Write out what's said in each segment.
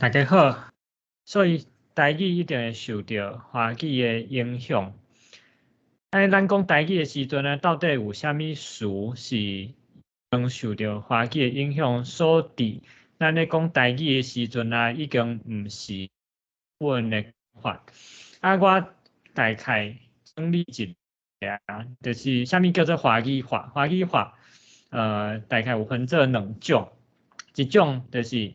大家好，所以台語一定會受著華語的影響。按呢，咱講台語的時陣呢，到底有啥物詞是能受著華語的影響所致？咱咧講台語的時陣啊，已經毋是阮的法。啊，我大概整理一下，就是啥物叫做華語化？華語化，大概有分做兩種，一種就是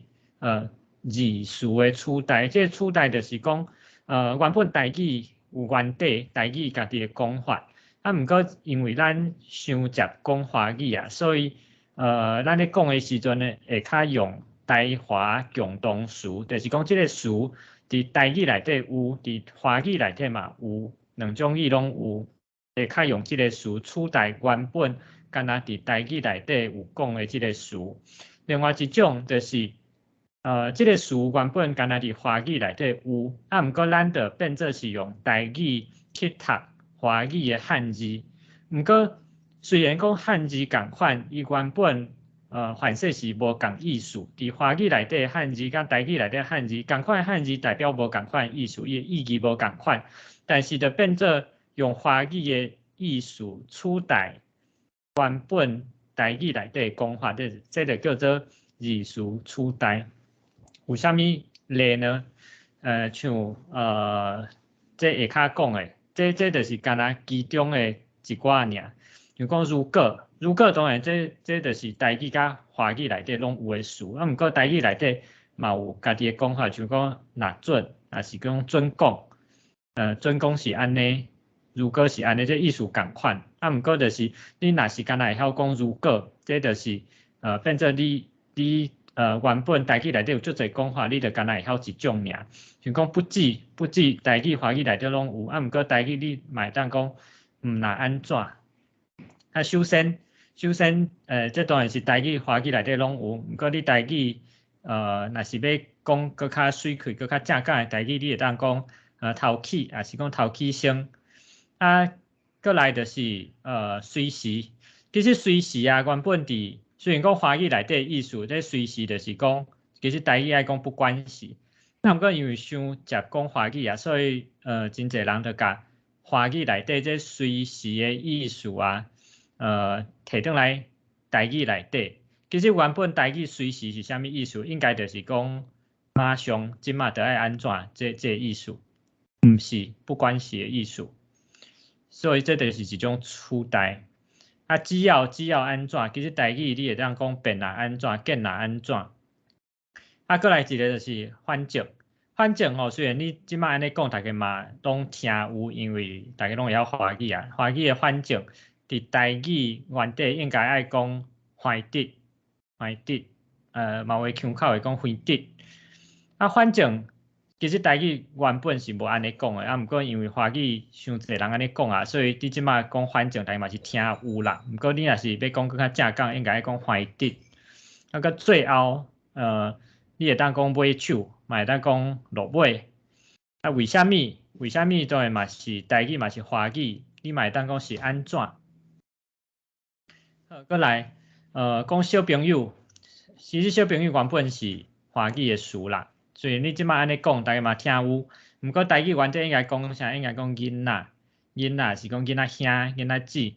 字詞的取代，這個取代就是講，原本台語有原底台語家己的講法，啊，毋過因為咱傷捷講華語啊，所以咱咧講的時陣呢，會較用台華共同詞，就是講這個詞佇台語內底有，佇華語內底嘛有，兩種語攏有，會較用這個詞取代原本敢若佇台語內底有講的這個詞。另外一種就是，這個詞原本敢若佇華語內底有，啊，毋過咱就變做是用台語去讀華語的漢字。毋過雖然講漢字仝款，伊原本反正是無仝意思。佇華語內底漢字佮台語內底漢字仝款漢字代表無仝款意思，伊的意義無仝款，但是就變做用華語的意思取代原本台語內底講法，這就叫做字詞取代。有啥物例呢？像這下跤講的，這就是敢若其中的一寡爾。像講如果，如果當然這就是台語佮華語內底攏有的詞，啊，毋過台語內底嘛有家己的講法，像講若準，抑是講準講，準講是按呢，如果是按呢，這意思仝款。啊，毋過就是你若是敢若會曉講如果，這就是變做你原本台語內底有足濟講法，你就敢若會曉一種爾。像講不止，不止台語、華語內底攏有，啊，毋過台語你嘛會當講毋若按怎。啊，首先，首先，這當然是台語、華語內底攏有，毋過你台語，若是欲講閣較媠氣、閣較正港的台語，你會當講，頭起，抑是講頭起先。啊，閣來就是隨時，其實隨時啊，原本佇雖然講華語內底意思，這隨時就是講，其實台語愛講不管時。啊，毋過因為傷捷講華語啊，所以真濟人就共華語內底這隨時的意思啊，提轉來台語內底。其實原本台語隨時是啥物意思？應該就是講馬上這馬就愛按怎，這個意思，毋是不管時的意思。所以這就是一種取代。啊，只要按怎，其實台語你會當講便若按怎，見若按怎。啊，閣來一個就是反正，反正吼，雖然你這馬按呢講，大家嘛攏聽有，因為大家攏會曉華語啊。華語的反正，佇台語原底應該愛講懷直，懷直，嘛有的腔口會講懷直。啊，反正其實台語原本是無按呢講的，啊，毋過因為華語傷濟人按呢講啊，所以你這馬講反正，大家嘛是聽有啦。毋過你若是欲講閣較正港，應該愛講懷直。啊，閣最後，你會當講尾手，嘛會當講落尾。啊，為啥物？為啥物當然嘛是台語嘛是華語，你嘛會當講是按怎？好，閣來，講小朋友，其實小朋友原本是華語的詞啦。雖然你這馬按呢講，大家嘛聽有，毋過台語原底應該講啥？應該講囡仔，囡仔是講囡仔兄、囡仔姊。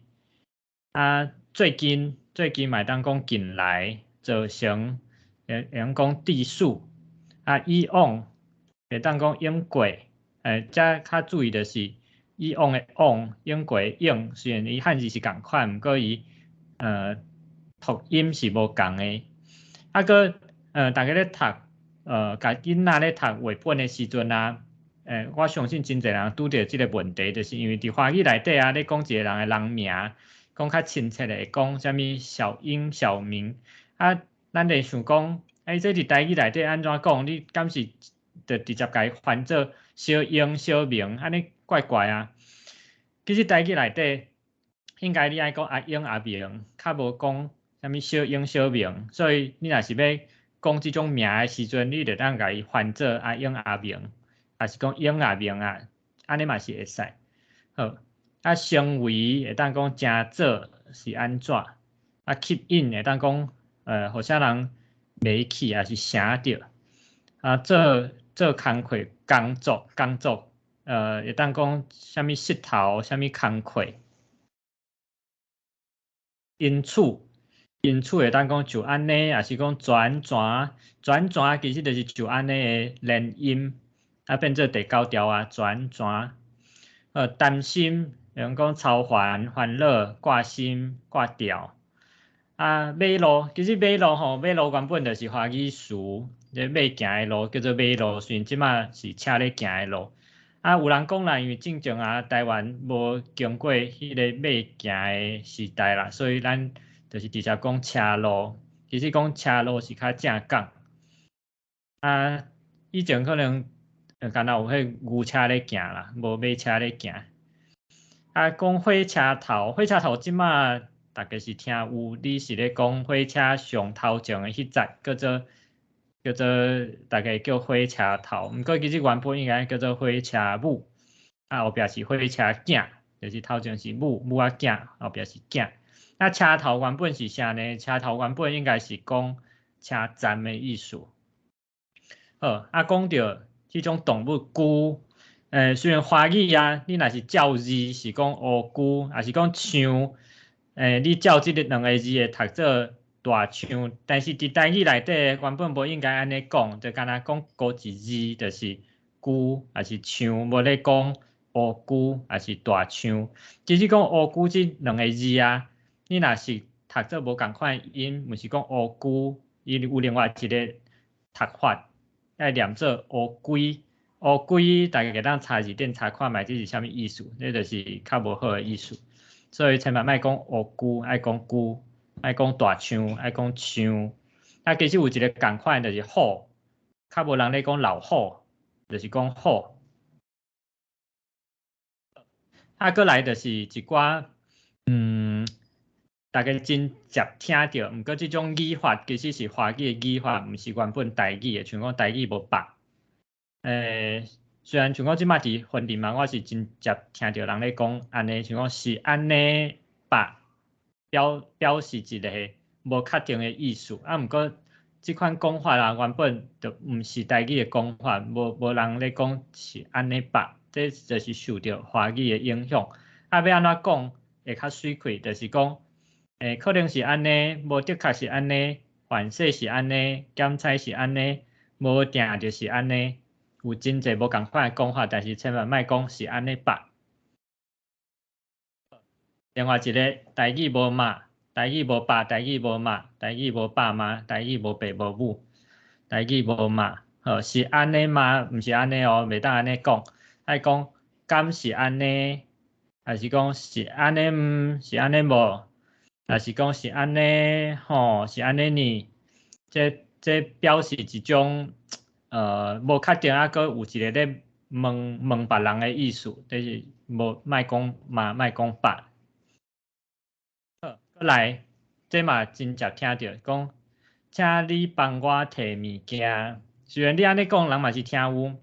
啊，最近最近嘛會當講近來造成，會用講地數。啊，以往會當講永過，遮較注意的是以往的往，永過的永，雖然伊漢字是仝款，毋過伊讀音是無仝的。啊，閣大家咧讀。共囡仔咧讀繪本的時陣啊，我相信真濟人拄著這個問題，就是因為佇華語內底啊，咧講一個人的人名，講較親切的會講啥物小英、小明，啊，咱會想講，欸，這佇台語內底按怎講？你敢是就直接共伊翻做小英、小明，按呢怪怪啊。其實台語內底應該你愛講阿英、阿明，較無講啥物小英、小明，所以你若是欲講這種名的時陣，你就當共伊翻做阿英、阿明，抑是講英阿明啊，按呢嘛是會使。好，啊，成為會當講成做是按怎？啊，吸引會當講，予啥人袂去，抑是啥著。啊，做做工課工作工作，會當講啥物穡頭，啥物工課。因此，因此會當講就按呢，抑是講轉轉轉轉，其實就是就按呢的連音，啊變做第九調啊，轉轉。擔心，會用講操煩、煩惱、掛心、掛吊。啊，馬路，其實馬路吼，馬路原本就是華語詞，這馬行的路叫做馬路，雖然這馬是車咧行的路。啊，有人講啦，因為進前啊，台灣無經過彼個馬行的時代啦，所以咱就是直接講車路。其實講車路是較正講。啊，以前可能敢若有彼牛車咧行啦，無馬車咧行。啊，講火車頭，火車頭這馬大家是聽有，你是咧講火車上頭前的彼節，叫做叫做大家叫火車頭，毋過其實原本應該叫做火車母，啊後壁是火車囝，就是頭前是母母仔囝，後壁是囝。啊，車頭原本是啥呢？車頭原本應該是講車站的意思。好，啊講著這種動物龜，雖然華語啊，你若是照字是講烏龜，抑是講象，你照這个兩个字會讀做大象，但是佇台語內底原本無應該按呢講，就干焦講孤一字，就是龜抑是象，無咧講烏龜抑是大象。其實講烏龜這兩个字啊，你若是讀做無仝款音，毋是講烏龜，伊有另外一个讀法，愛念做烏龜。烏龜，大家會當查字典查看覓，這是啥物意思？這就是較無好的意思。所以千萬莫講烏龜，愛講龜，愛講大象，愛講象。啊，其實有一个仝款，就是虎，較無人咧講老虎，就是講虎。啊，閣來就是一寡，大家真常聽著，毋過這種語法其實是華語的語法，毋是原本台語的，像講台語無百。雖然像講這馬佇雲林嘛，我是真常聽著人咧講按呢，像講是按呢吧，表示一個無確定的意思。啊，毋過這款講法啊，原本就毋是台語的講法，無人咧講是按呢吧，這就是受著華語的影響。啊，欲按怎講會較媠氣，就是講，可能是按呢，無的確是按呢，反勢是按呢，檢採是按呢，無定就是按呢。有真濟無仝款的講法，但是千萬莫講是按呢吧。另外一个台語無媽，台語無爸，台語無媽，台語無爸媽，台語無爸無母，台語無媽，好，是按呢嗎？毋是按呢哦，袂當按呢講，愛講敢是按呢，還是講是按呢毋？是按呢無？還是講是按呢吼？是按呢呢？這表示一種無確定，啊，閣有一个咧問問別人的意思，就是無莫講媽，莫講爸。好，閣來，這嘛真常聽著，講，請你幫我提物件。雖然你按呢講，人嘛是聽有，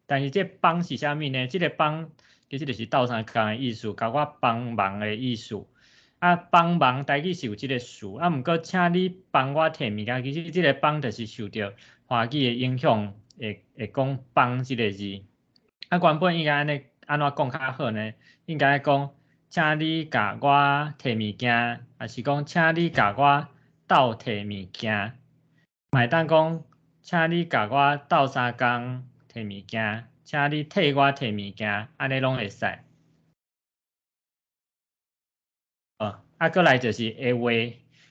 但是這幫是啥物呢？這个幫其實就是鬥相共的意思，共我幫忙的意思。啊，幫忙台語是有這个詞，啊，毋過請你幫我提物件，其實這个幫就是受著華語的影響，會講幫這个字。啊，原本應該按呢按怎講較好呢？應該講，請你共我提物件，抑是講請你共我鬥提物件。嘛會當講，請你共我鬥相共提物件，請你替我提物件，按呢攏會使。啊，閣來就是下話，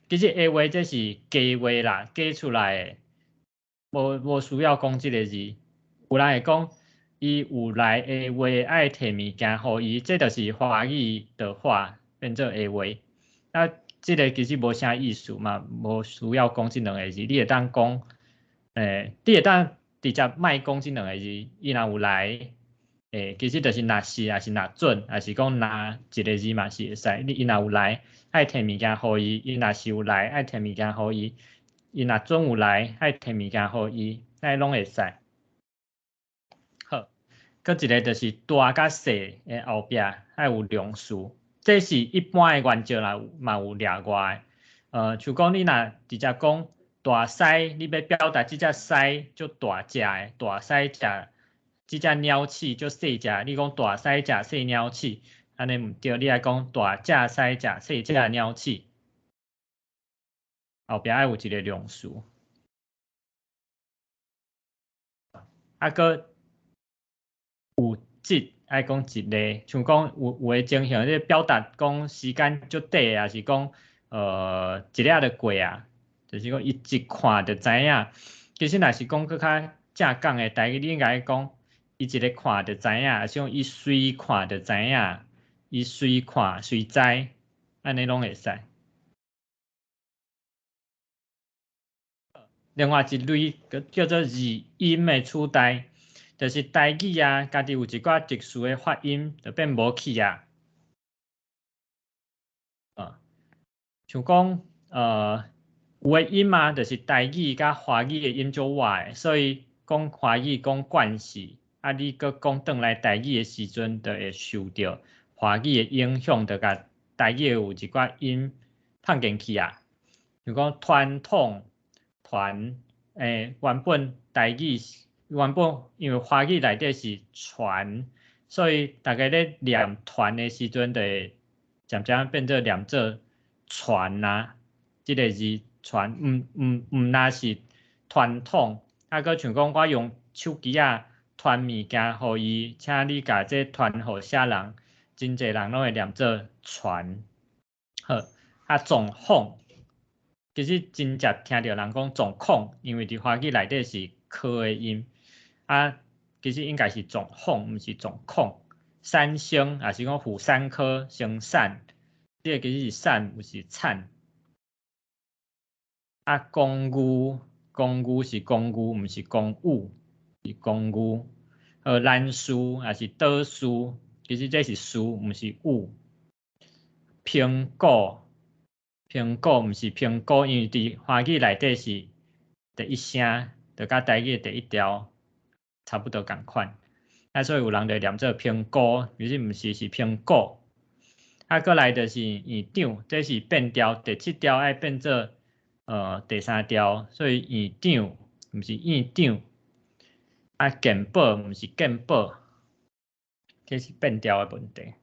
其實下話這是假話啦，假出來的，無需要講這个字。有人會講，伊有來下話愛提物件予伊，這就是華語的話變做下話。啊，這个其實無啥意思嘛，無需要講這兩个字。你會當講，你會當直接莫講這兩个字，伊若有來。其實就是若是，抑是若準，抑是講若一个字嘛是會使。你伊若有來，愛提物件予伊；伊若是有來，愛提物件予伊；伊若準有來，愛提物件予伊，按呢攏會使。好，閣一个就是大佮細的後壁愛有量詞，這是一般的原則啦，嘛有例外的。像講你若直接講大師，你欲表達這隻獅足大隻的，大獅食這隻鳥鼠足細隻，你講大獅食細鳥鼠，按呢毋對，你愛講大隻獅食細隻鳥鼠。後壁愛有一个量詞。啊，閣有一愛講一个，像講有有的情形，你表達講時間足短，抑是講一下就過啊，就是講伊一看就知影。其實若是講閣較正港的台語，你應該講伊一个看就知影，抑是講伊隨看就知影，伊隨看隨知，按呢攏會使。另外一類叫做字音的取代，就是台語啊，家己有一寡特殊的發音，就變無去啊。像講有的音啊，就是台語佮華語的音足倚的，所以講華語講慣勢，啊，你閣講轉來台語的時陣，就會受著華語的影響，就共台語的有一寡音放進去啊。像講傳統。傳原本台語原本因為華語內底是傳，所以逐家咧念團的時陣，就會漸漸變做念做傳啊。這个字傳，毋若是傳統。啊，閣像講我用手機仔傳物件予伊，請你共這傳予啥人，真濟人攏會念做傳。好，啊，狀況。其實真濟聽著人講狀況，因為佇華語內底是柯的音，啊，其實應該是狀況，毋是狀況。三星，抑是講婦產科生產，這个其實是產，毋是產。啊，公寓，公寓是公寓，毋是公寓，是公寓。難事，抑是倒事，其實這是事，毋是物。蘋果。蘋果毋是蘋果，因為佇華語內底是第一聲，就佮台語的第一調差不多仝款。啊，所以有人就念做蘋果，其實毋是，是蘋果。啊，閣來就是院長，這是變調，第七調愛變做第三調，所以院長毋是院長。啊，健保毋是健保，這是變調的問題。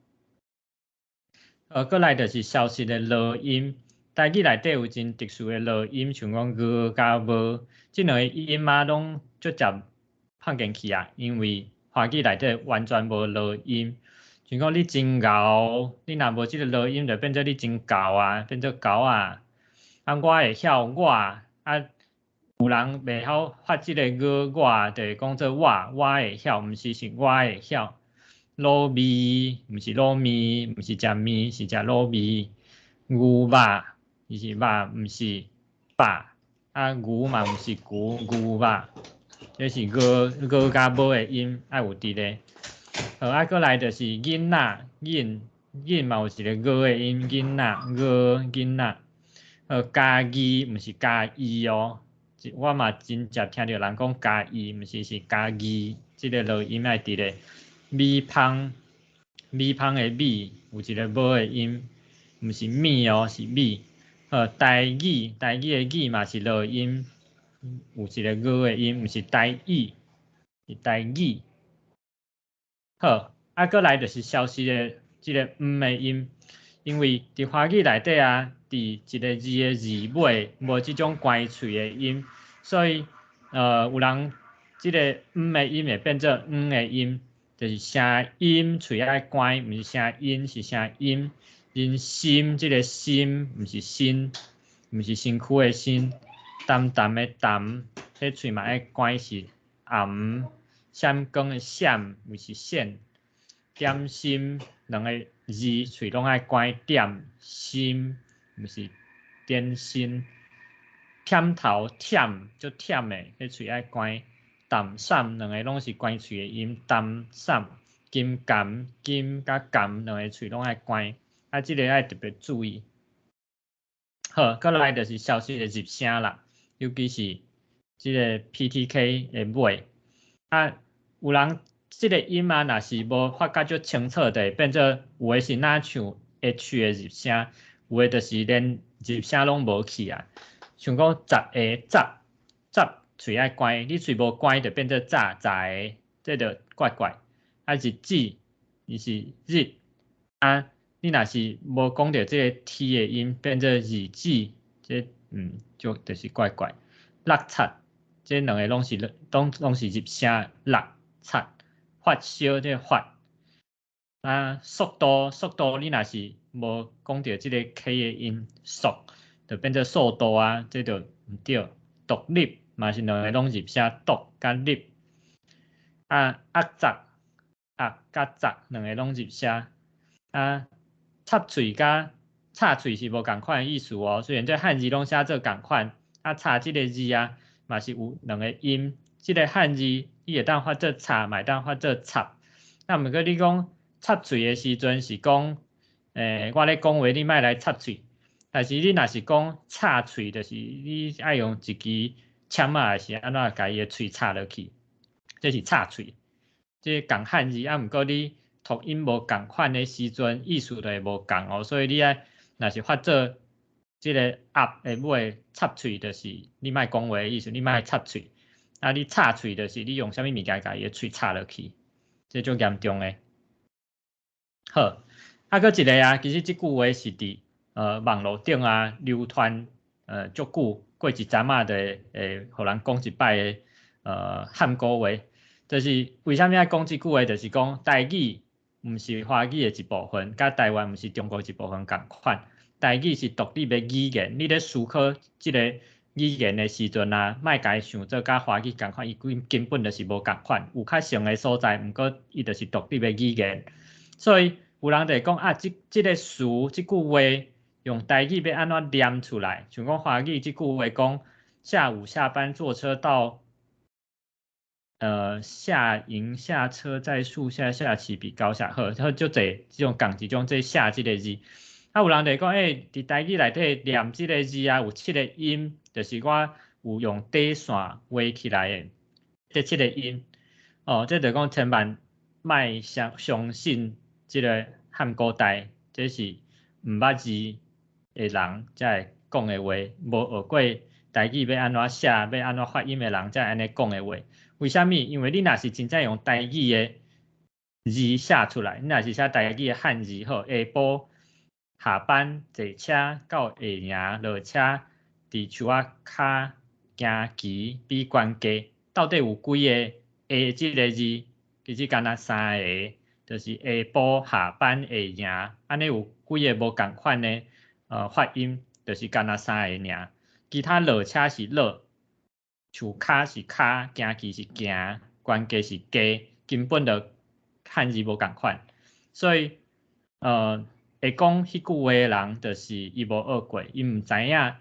閣來就是消失的濁音。台語內底有真特殊的濁音，像講 ㄍ 佮 ㄇ，這兩個音啊，攏足濟放進去啊，因為華語內底完全無濁音。像講你真𠢕，你若無這个濁音，就變做你真猴啊，變做猴仔。啊，我會曉我，啊，有人袂曉發這个 ㄍ 我，就會講做我，我會曉，毋是是我會曉。滷味，毋是滷麵，毋是食麵，是食滷味。牛肉。伊是肉，毋是肉，啊牛嘛毋是牛，牛肉，這是 ㄍ ㄍ佮 ㄇ 的音愛有佇咧。好，啊，閣來就是囡仔，囡囡嘛有一个 ㄍ 的音，囡仔，ㄍ囡仔。嘉義毋是嘉義哦，我嘛真濟聽著人講嘉義，毋是是嘉義，這个濁音愛佇咧。米芳，米芳的米有一个 ㄇ 的音，毋是米哦，是米。台語，台語的語嘛是濁音，有一个 ㄍ 的音，毋是台語，是台語。好，啊，閣來就是消失的這个毋的音，因為佇華語內底啊，佇一个字的字尾無這種關喙的音，所以有人這个毋的音會變做毋的音，就是聲音喙愛關，毋是聲音，是聲音。人心，這个心，毋是身，毋是身軀的身。淡淡的淡，彼喙嘛愛關是暗。閃光的閃，毋是閃。點心，兩个字喙攏愛關點心，毋是點心。忝頭忝，足忝的，彼喙愛關。淡散，兩个攏是關喙的音。淡散，金甘金佮甘，兩个喙攏愛關。啊，這个愛特別注意。好，閣來就是消失的入聲啦，尤其是這个 PTK 的尾。啊，有人這个音啊，若是無發甲足清楚，就會變做有的是若像 H 的入聲，有的就是連入聲攏無去啊。像講十个十十喙愛關，你喙無關就變做早十个，這就怪怪。啊，日子伊是日，啊，你若是無講著這个 T 的音，變做日子，這就是怪怪。落漆，這兩个攏是入聲落漆。發燒這个發，啊，速度速度，你若是無講著這个 K 的音，速就變做速度啊，這就毋對。獨立嘛是兩个攏入聲獨佮立。啊，壓雜壓佮雜兩个攏入聲。啊，插喙佮插喙是無仝款的意思哦。雖然這漢字攏寫做仝款，啊，插這个字啊，嘛是有兩个音。這个漢字伊會當發做插，嘛會當發做插。啊，毋過你講插喙的時陣是講，我咧講話，你莫來插喙。但是你若是講插喙，就是你愛用一支籤仔，還是按怎共伊的喙插落去，這是插喙。這仝漢字啊，毋過你讀音無仝款的時陣，意思就會無仝哦。所以你愛若是發做這个鴨的尾插喙，就是你莫講話的意思，你莫插喙。啊，你插喙就是你用啥物物件共伊的喙插落去，這足嚴重的。好，啊，閣一个啊，其實這句話是佇網路頂啊流傳足久，過一陣仔就會予人講一擺的漢古話，就是為啥物愛講這句話？就是講台語毋是華語的一部分，佮台灣毋是中國一部分仝款。台語是獨立的語言，你咧思考這个語言的時陣啊，莫共伊想做佮華語仝款，伊根本就是無仝款，有較像的所在，毋過伊就是獨立的語言。所以有人就會講啊，這个詞，這句話用台語欲按怎念出來？像講華語這句話講，下午下班坐車到下營下車在樹下下棋比高下，好，好足濟這種仝一種這下這个字。啊，有人就會講，欸，佇台語內底念這个字啊，有七个音，就是我有用底線畫起來的這七個音。哦，這就講千萬莫相信這个漢古代，這是毋捌字的人才會講的話，無學過台語欲按怎寫、欲按怎發音的人才會按呢講的話。為啥物？因為你若是真正用台語的字寫出來，你若是寫台語的漢字，好，下晡下班坐車到下營落車，佇樹仔跤行棋比懸低，到底有幾个下這个字？其實干焦三个，就是下晡下班下營，按呢有幾个無仝款的發音，就是干焦三个爾。其他落車是落，樹跤是跤，行棋是行，懸低是低，根本就漢字無仝款。所以會講彼句話的人，就是伊無學過，伊毋知影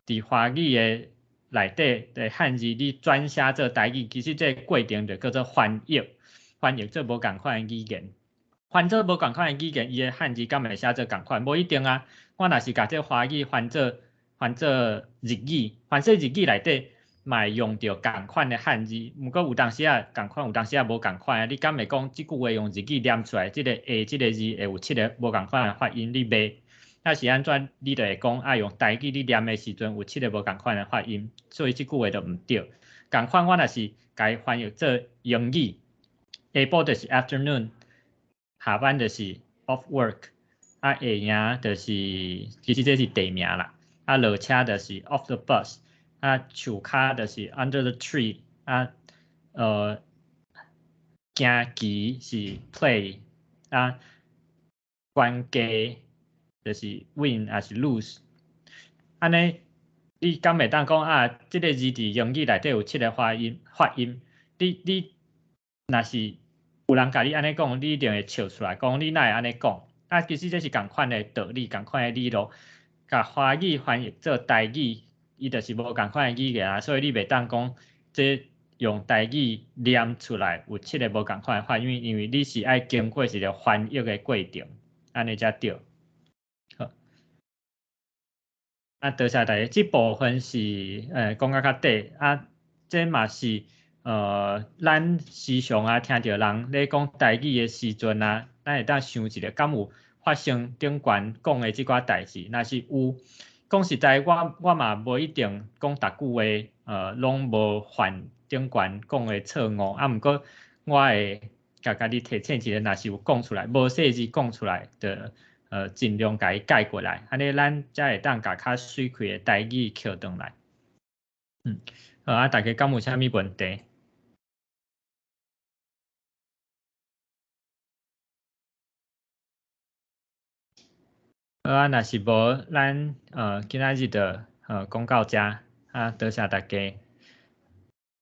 佇華語的內底的漢字，你轉寫做台語，其實這个過程就叫做翻譯，翻譯做無仝款的語言，翻做無仝款的語言，伊的漢字敢會寫做仝款？無一定啊。我若是共這華語翻做日語，翻做日語內底嘛會用著仝款的漢字，毋過有當時仔仝款，有當時仔無仝款啊。你敢會講這句話用日語念出來，這个下這个字會有七个無仝款的發音？你袂。啊是按怎？你就會講啊，用台語你念的時陣有七个無仝款的發音，所以這句話就毋對。仝款我若是共伊翻譯做英語，下晡就是 afternoon，下班就是 off work，啊下營就是其實這是地名啦，啊落車就是 off the bus，啊樹跤就是 under the tree，啊行棋是 play，啊懸低就是 win 抑是 lose，按呢你敢會當講啊？這个字佇英語內底有七个發音，你若是有人共你按呢講，你一定會笑出來，講你哪會按呢講？啊，其實這是仝款的道理，仝款的理路。共華語翻譯做台語，伊就是無仝款的語言啊，所以你袂當講這用台語念出來有七个無仝款的發音，因為你是愛經過一個翻譯的過程，按呢才對。好，啊，多謝大家，這部分是講甲較短，啊，這嘛是咱時常啊聽著人咧講台語的時陣啊，咱會當想一下，敢有發生頂懸講的這寡代誌？若是有，講實在，我嘛無一定講逐句話，攏無犯頂懸講的錯誤，啊，毋過我會共家己提醒一下，若是有講出來，無細緻講出來，就盡量共伊改過來，按呢咱才會當共較媠氣的台語抾轉來。好啊，大家敢有啥物問題？好啊，若是無，咱今仔日就講到遮，啊，多謝大家。